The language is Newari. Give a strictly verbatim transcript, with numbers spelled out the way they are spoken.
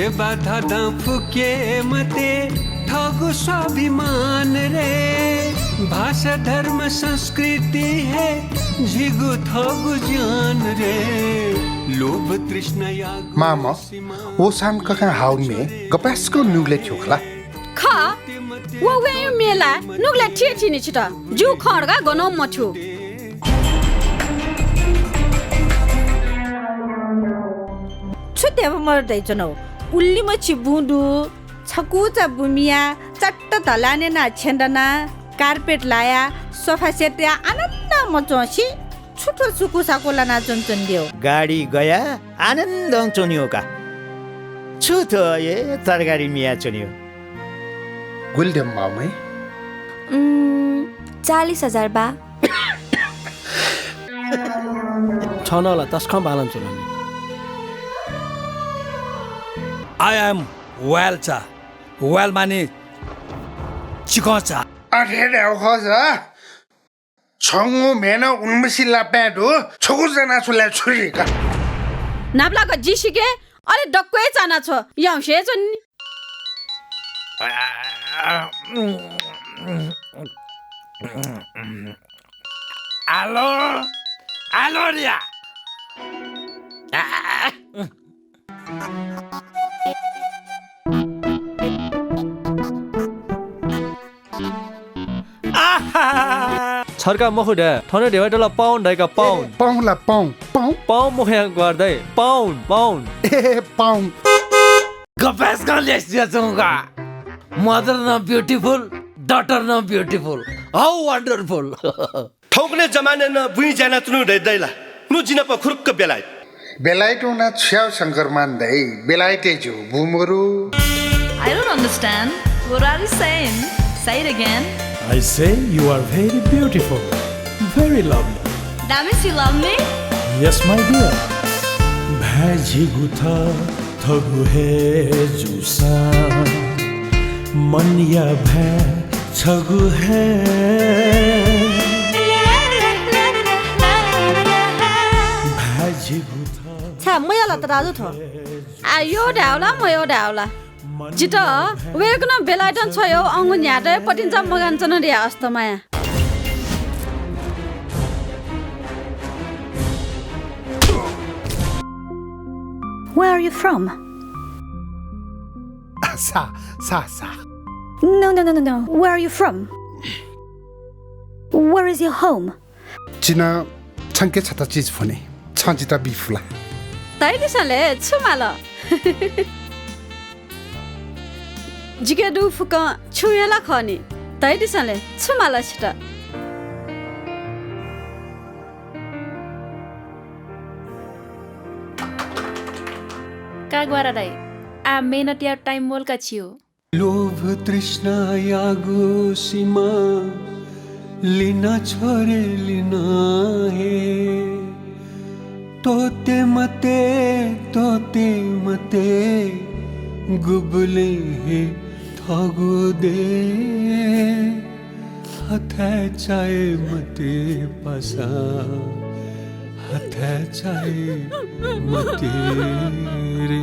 बाधा दां फुके मते थःगु स्वाभिमान रे। भाषा, धर्म, संस्कृति हे झीगु थःगु ज्यान रे। लोभ तृष्णा यागु मामा, सीमा व सान ककां हाउन मे गपाय्सकं नुगलय् थ्यू खला। खः, व वयां मेला नुगलय् थिए थिनि छित। ज्यू खँ धकाः गनं मथ्यू। छु देव मर दइच्वनाव? उल्लिमछि बुँ दु, छकूचा बुँ मियाः, चट्ट धलाने ना छेँ दनाः, कार्पेट लायाः, सोफा सेट तयाः आनन्द मच्वंसे छु थ्व सुकुसाकु लानाच्वनाच्वनादियो? गाडी गयाः आनन्दं च्वनियो का। छु थ्व हे तरकारी मियाः च्वनियो? गुलि देम माःम्ह? उम्, चालिस हजार बा। छं नं ला तसकं बांलानाच्वन नि। I am whale चा। Whale माने चिकं चा। अथे धायेगु खःसा छंगु म्ह्याय् नं उलिमछि लापाय् दु, छकू चाना छ्वलाय् छुरी का। न्हापालाक जि सिके, अले दक्व हे चाना छ्व, याउँसे हे च्वनी। आलो, आलो रिया। आहा! छर्का मखु धाये, थन धेबा दला पाउन धाइका पाउन। ए, पाउँ ला, पाउँ, पाउँ। पाउँ मखु यां ग्वार दाइ, पाउन, पाउन। ए, पाउँ। गपाय्सकं ल्यासे जुयाच्वंगु का। Mother नं beautiful, daughter नं beautiful। How wonderful। थौंकन्हय् जमानय् नं बुँइ ज्या यानाच्वनागु दइ, दइ ला? नु जि नाप खुरुक्क बेलायत। बेलायत वनाः छु याये शंकरमान दाइ? बेलायतय् ज्यू बू मरु। I don't understand. What are you saying? Say it again. I say you are very beautiful. Very lovely. That means you love me? Yes, my dear. भाय् झीगु थःथःगु हे जूसां मनया भाय् छगू हे। भाय् झीगु थः छाय् मयः ला त दाजु थ्व? आ, यः धायेगु ला, मयः धायेगु ला? जितः वय्कलं बेलायतं छ्वयाः अंगू न्ह्यातय् पतिंचा मगानाच्वन धया अस्त माया। Where are you from? सा, सा, सा। No, no, no, no, no. Where are you from? Where is your home? जिं छंके छता चिज फ्वने, छं जितः बी फु ला? धयादिसँ ले, छु माल? जिके दुगु फुक्कं छिगु हे ला खः नि। धयादिसँ ले, छु माल छितः? का ग्वारा दाइ, आः मेहनत यायेगु time वल का छिगु। लोभ तृष्णायागु सीमा लिना छ्वरे लिना हे। त्वःते मते, त्वःते मते, गुबलें हे थःगु दे। हथय् चाये मते पासा, हथय् चाये मते रे।